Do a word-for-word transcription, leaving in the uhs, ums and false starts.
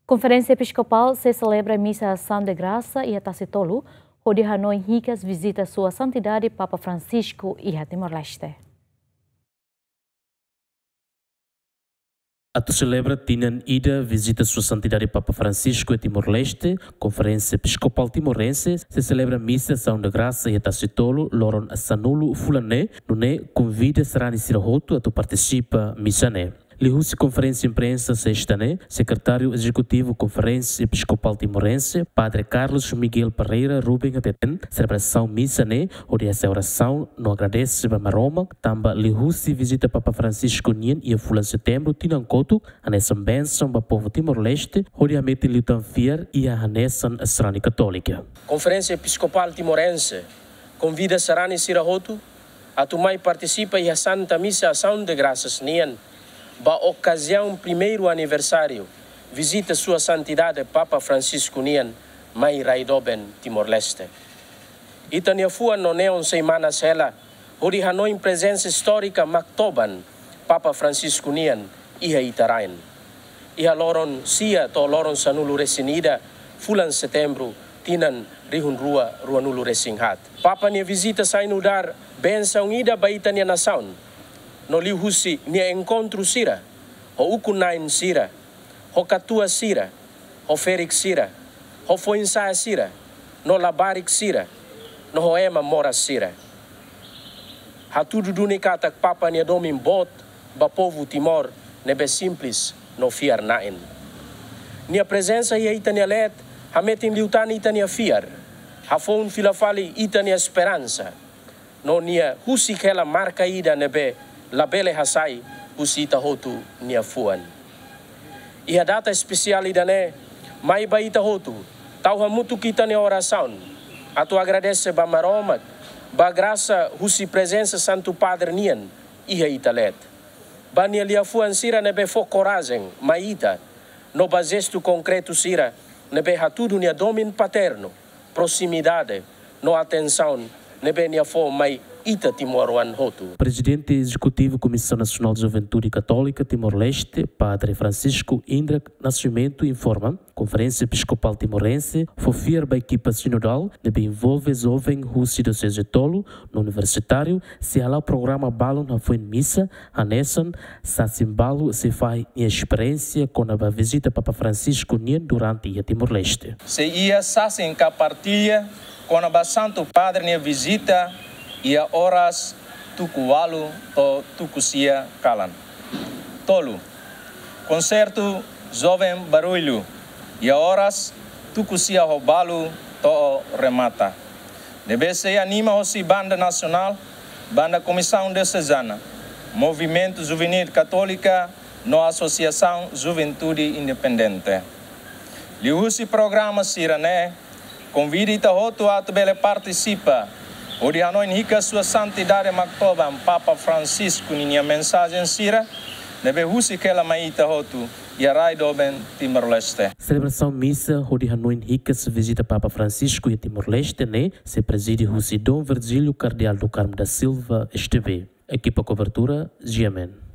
Konferénsia Episkopál sei selebra misa Asaun de Grasa iha Tasitolu, hodi hanoin hikas vizita Sua Santidade Papa Francisco iha Timor-Leste. Atu selebra tinan ida vizita Sua Santidade Papa Francisco iha Timor-Leste, Konferénsia Episkopál Timorense sei selebra misa Asaun de Grasa iha Tasitolu, loron sanulu fulan ne'e, nune'e konvida sarani sira hotu atu partisipa misa ne'e. Liuhusi konferénsia imprensa sesta ne'e, Sekretáriu Ezekutivu Konferénsia Episkopál Timorense, Padre Carlos Miguel Pereira Rubem hateten, selebrasaun misa ne'e hodi hasai orasaun no agradese ba Maromak, tanba liuhusi vizita Papa Francisco nian iha fulan Setembru tinan kotuk, hanesan bensaun ba povu Timor-Leste, hodi hametin liután fiar iha hanesan sarani katólika. Konferénsia Episkopál Timorense konvida sarani sira hotu atu mai partisipa iha Santa Misa Asaun de Grasas nian, ba okaziaun primeiru aniversáriu vizita Sua Santidade Papa Francisco nian mai rai doben Timor-Leste. Ita-nia fuan no neon sei manas hela, hodi hanoin prezensa istórika maktoban Papa Francisco nian iha ita rain. Iha loron sia to'o loron sanulu resin ida fulan Setembru tinan rihun rua ruanulu resin haat. Papa nia vizita sai nu'udar bensaun ida ba ita-nia nasaun, no liuhusi nia enkontru sira ho ukun-na'in sira, ho katuas sira, ho ferik sira, ho foin-sa'e sira, no labarik sira, no ho ema moras sira. Hatudu duni katak Papa nia domin boot ba povu Timor ne'ebé simples no fiar-na'in. Nia prezensa iha ita-nia leet hametin liután ita-nia fiar, hafoun fila fali ita-nia esperansa, no nia husik hela marka ida ne'ebé labele hasai husi ita hotu nia fuan. Iha data espesiál ida-ne'e, mai ba ita hotu, tau hamutuk ita-nia orasaun atu agradese ba Maromak ba grasa husi prezensa Santu Padre nian iha ita leet, ba nia liafuan sira ne'ebé fó korajen mai ita, no ba jestu konkretu sira ne'ebé hatudu nia domin paternu, proximidade, no atensaun ne'ebé nia fó mai ita timoroan hotu. Prezidente Ezekutivu Komisaun Nasionál Juventude Katólika Timor-Leste, Padre Francisco Indra Nascimento, informa, Konferénsia Episkopál Timorense fó fiar ba ekipa sinodál ne'ebé envolve joven husi dioseze tolu no universitáriu, sei hala'o programa balun hafoin misa, hanesan sasin balu sei fahe nia esperiénsia kona-ba vizita Papa Francisco nian durante iha Timor-Leste. Sei iha sasin ka partilla kona-ba Santu Padre nia vizita iha oras tuku ualu to'o tuku sia kalan. Tolu, konsertu joven barullu iha oras tuku sia ho balu to'o remata, ne'ebé sei anima hosi banda nasionál, banda Komisaun Diosezana, Movimentu Juvenil Katólika no Asosiasaun Juventude Independente. Liuhusi programa sira-ne'e, konvida ita hotu atu bele partisipa hodi hanoin hikas Sua Santidade maktoban Papa Francisco ninia mensajen sira ne'ebé husik hela mai ita hotu iha rai doben Timor-Leste. Selebrasaun misa hodi hanoin hikas vizita Papa Francisco iha Timor-Leste ne'e sei prezide husi Dom Virgílio Kardeál do Carmo da Silva, S T B. Ekipa kobertura, G M N.